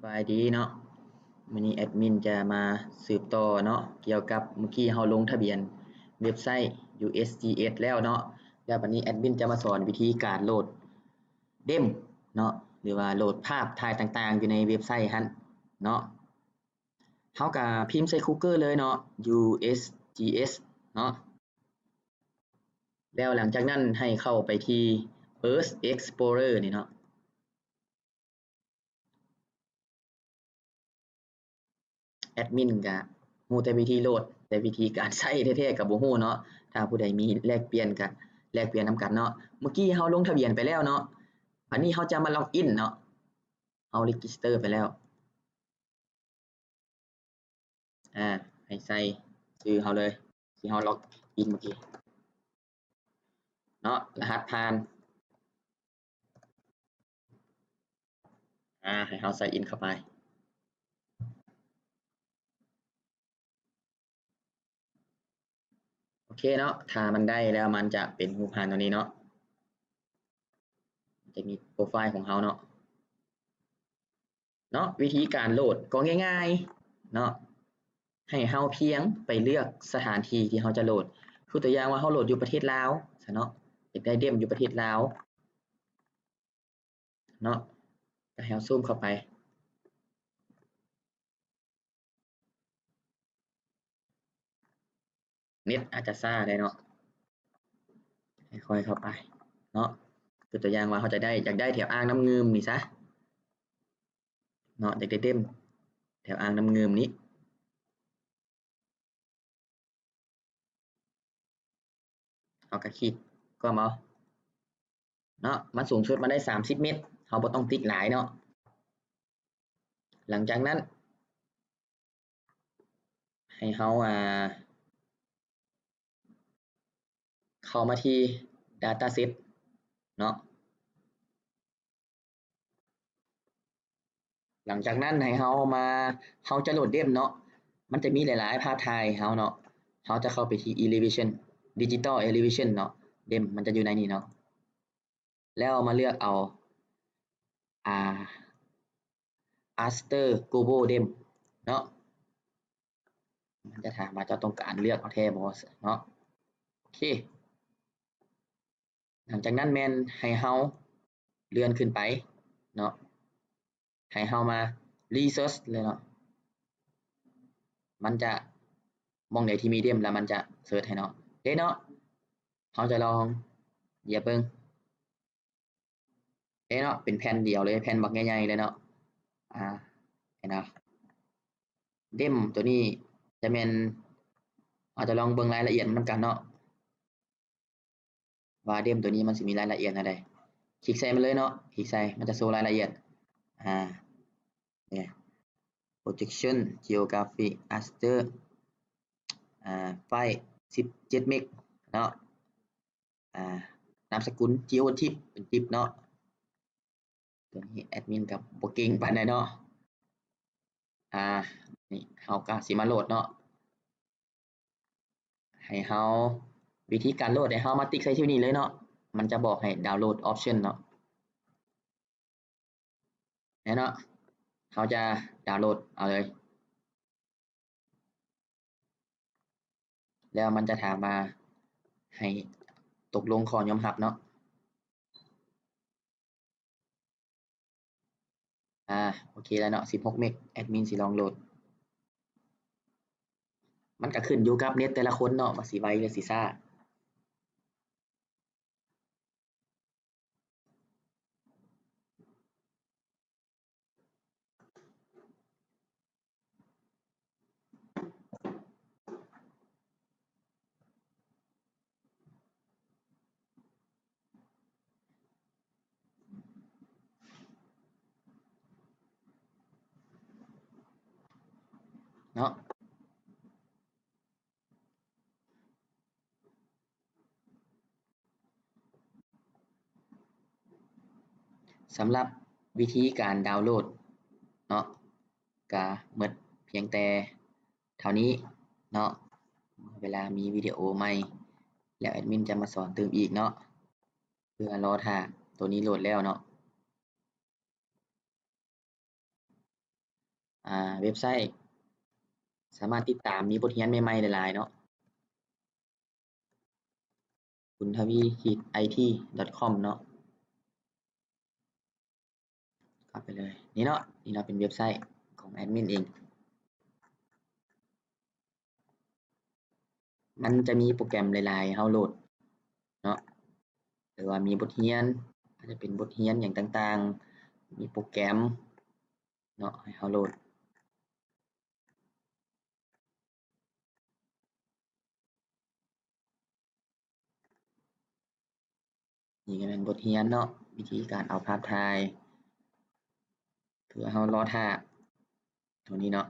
ບາຍດີເນາະ, ມື້ນີ້ແອດມິນຈະມາສືບຕໍ່ເນາະ ກ່ຽວກັບມື້ກີ້ເຮົາລົງທະບຽນເວັບໄຊ USGS ແລ້ວເນາະ, ແລ້ວບັດນີ້ແອດມິນຈະມາສອນວິທີການໂຫຼດເດັມເນາະ ຫຼືວ່າໂຫຼດພາບຖ່າຍຕ່າງໆ ຢູ່ໃນເວັບໄຊຫັ້ນເນາະ. ເຮົາກະພິມໃສ່ Google ເລີຍເນາະ USGS ເນາະ, ແລ້ວຫຼັງຈາກນັ້ນໃຫ້ເຂົ້າໄປທີ່ Earth Explorer ນີ້ເນາະ. ແອດມິນກະຮູ້ແຕ່ວິທີໂຫຼດ ແຕ່ວິທີການໃຊ້ແທ້ໆກະບໍ່ຮູ້ເນາະ, ຖ້າຜູ້ໃດມີແລກປ່ຽນກະແລກປ່ຽນນຳກັນເນາະ. ເມື່ອກີ້ເຮົາລົງທະບຽນໄປແລ້ວເນາະ, ບັດນີ້ເຮົາຈະມາ log in ເນາະ, ເຮົາ register ໄປແລ້ວ. ອາ ໃຫ້ໃສ່ຊື່ເຮົາເລີຍ ທີ່ເຮົາ log in ເມື່ອກີ້ເນາະ, ລະຫັດຜ່ານ ອາ ໃຫ້ເຮົາໃສ່ in ເຂົ້າໄປ. ໂອເຄເນາະ, ຖ້າມັນໄດ້ແລ້ວມັນຈະເປັນຮູບຮ່າງຕົວນີ້ເນາະ, ຈະມີໂປຣໄຟລ໌ຂອງເຮົາເນາະ. ເນາະ ວິທີການໂຫຼດກໍງ່າຍໆເນາະ, ໃຫ້ເຮົາພຽງໄປເລືອກສະຖານທີ່ທີ່ເຮົາຈະໂຫຼດ, ຄືຕົວຢ່າງວ່າເຮົາໂຫຼດຢູ່ປະເທດລາວຊະເນາະ, ຢາກໄດ້ເດັມຢູ່ປະເທດລາວເນາະ, ກໍໃຫ້ເຮົາຊູມເຂົ້າໄປ. ເນັດອາດຈະຊ້າໄດ໋ເນາະ, ຄ່ອຍໆເຂົ້າໄປເນາະ. ຍົກຕົວຢ່າງວ່າເຮົາຈະໄດ້ ຢາກໄດ້ແຖວອ່າງນ້ຳງື່ມນີ້ຊະເນາະ, ຢາກໄດ້ເດັມແຖວອ່າງນ້ຳງື່ມນີ້, ເຮົາກໍຄລິກກວມເອົາເນາະ, ມັນສູງສຸດມັນໄດ້ສາມສິບເມັດ, ເຮົາບໍ່ຕ້ອງຕິກຫຼາຍເນາະ. ຫຼັງຈາກນັ້ນ ໃຫ້ເຮົາ ອາ ເຂົ້າມາທີ່ Dataset ເນາະ. ຫຼັງຈາກນັ້ນໃຫ້ເຮົາມາ ເຮົາຈະໂຫຼດເດັມເນາະ, ມັນຈະມີຫຼາຍໆພາບຖ່າຍໃຫ້ເຮົາເນາະ. ເຮົາຈະເຂົ້າໄປທີ່ Elevation Digital Elevation ເນາະ, ເດັມມັນຈະຢູ່ໃນນີ້ເນາະ. ແລ້ວມາເລືອກເອົາ ອາ Aster Global Dem ເນາະ, ມັນຈະຖາມວ່າເຈົ້າຕ້ອງການເລືອກເອົາແທ້ບໍ່ເນາະ. ໂອເຄ, ຫຼັງຈາກນັ້ນແມ່ນໃຫ້ເຮົາເລື່ອນຂຶ້ນໄປເນາະ. ໃຫ້ເຮົາມາ Research ເລີຍເນາະ, ມັນຈະ ໝ່ອງໃດທີ່ມີ Dem ແລ້ວມັນຈະ Search ໃຫ້ເນາະ. ເດ້ເນາະ, ເຮົາຈະລອງຢຽບເບິ່ງ. ເດ້ເນາະ, ເປັນແຜ່ນດຽວເລີຍ, ແຜ່ນບັກໃຫຍ່ໆເລີຍເນາະ. ອາ ເຫັນບໍ່? Dem ຕົວນີ້ຈະແມ່ນ, ເຮົາຈະລອງເບິ່ງລາຍລະອຽດນຳກັນເນາະ. ວ່າ Dem ຕົວນີ້ມັນຊິມີລາຍລະອຽດແນວໃດ. ຄລິກໃສ່ມັນເລີຍເນາະ, ຄລິກໃສ່ ມັນຈະໂຊລາຍລະອຽດ. ອາ ນີ້ Projection Geography Aster ອາ File ສິບເຈັດເມັກເນາະ. ອາ ນາມສະກຸນ Geotip ເປັນ Tip ເນາະ. ຕົວນີ້ແອດມິນກໍບໍ່ເກັ່ງປານໃດເນາະ. ອາ ນີ້ເຮົາກໍຊິມາໂຫຼດເນາະ. ໃຫ້ເຮົາ ວິທີການໂຫຼດໃຫ້ເຮົາມາຕິກໃສ່ທີ່ນີ້ເລີຍເນາະ, ມັນຈະບອກໃຫ້ Download Option ເນາະ. ແນ່ເນາະ, ເຮົາຈະ Download ເອົາເລີຍ. ແລ້ວມັນຈະຖາມວ່າໃຫ້ຕົກລົງ ຂໍຍອມຮັບເນາະ. ອາ ໂອເຄແລ້ວເນາະ, ສິບຫົກເມັກ, ແອດມິນຊິລອງໂຫຼດ. ມັນກະຂຶ້ນຢູ່ກັບເນັດແຕ່ລະຄົນເນາະ ວ່າຊິໄວຫຼືຊິຊ້າ. ເນາະ. ສຳລັບວິທີການດາວໂຫຼດເນາະ ກະໝົດພຽງແຕ່ເທົ່ານີ້ເນາະ. ເວລາມີວິດີໂອໃໝ່ແລ້ວ ແອດມິນຈະມາສອນຕື່ມອີກເນາະ. ເພື່ອລໍຖ້າໂຕນີ້ໂຫຼດແລ້ວເນາະ. ອ່າ ເວັບໄຊ ສາມາດຕິດຕາມ ມີບົດຮຽນໃໝ່ໆຫຼາຍໆເນາະ ບຸນທະວີ ຂີດ ໄອທີ ດອດ ຄອມ ເນາະ ເຂົ້າໄປເລີຍ ນີ້ເນາະ ນີ້ເນາະ ເປັນເວັບໄຊຂອງແອດມິນເອງ ມັນຈະມີໂປຣແກຣມຫຼາຍໆໃຫ້ເຮົາໂຫຼດເນາະ ຫຼືວ່າມີບົດຮຽນ ອາດຈະເປັນບົດຮຽນຫຍັງຕ່າງໆ ມີໂປຣແກຣມເນາະ ໃຫ້ເຮົາໂຫຼດ. ນີ້ກໍແມ່ນບົດຮຽນເນາະ ວິທີການເອົາພາບຖ່າຍ ເພື່ອເຮົາລໍຖ້າໂຕນີ້ເນາະ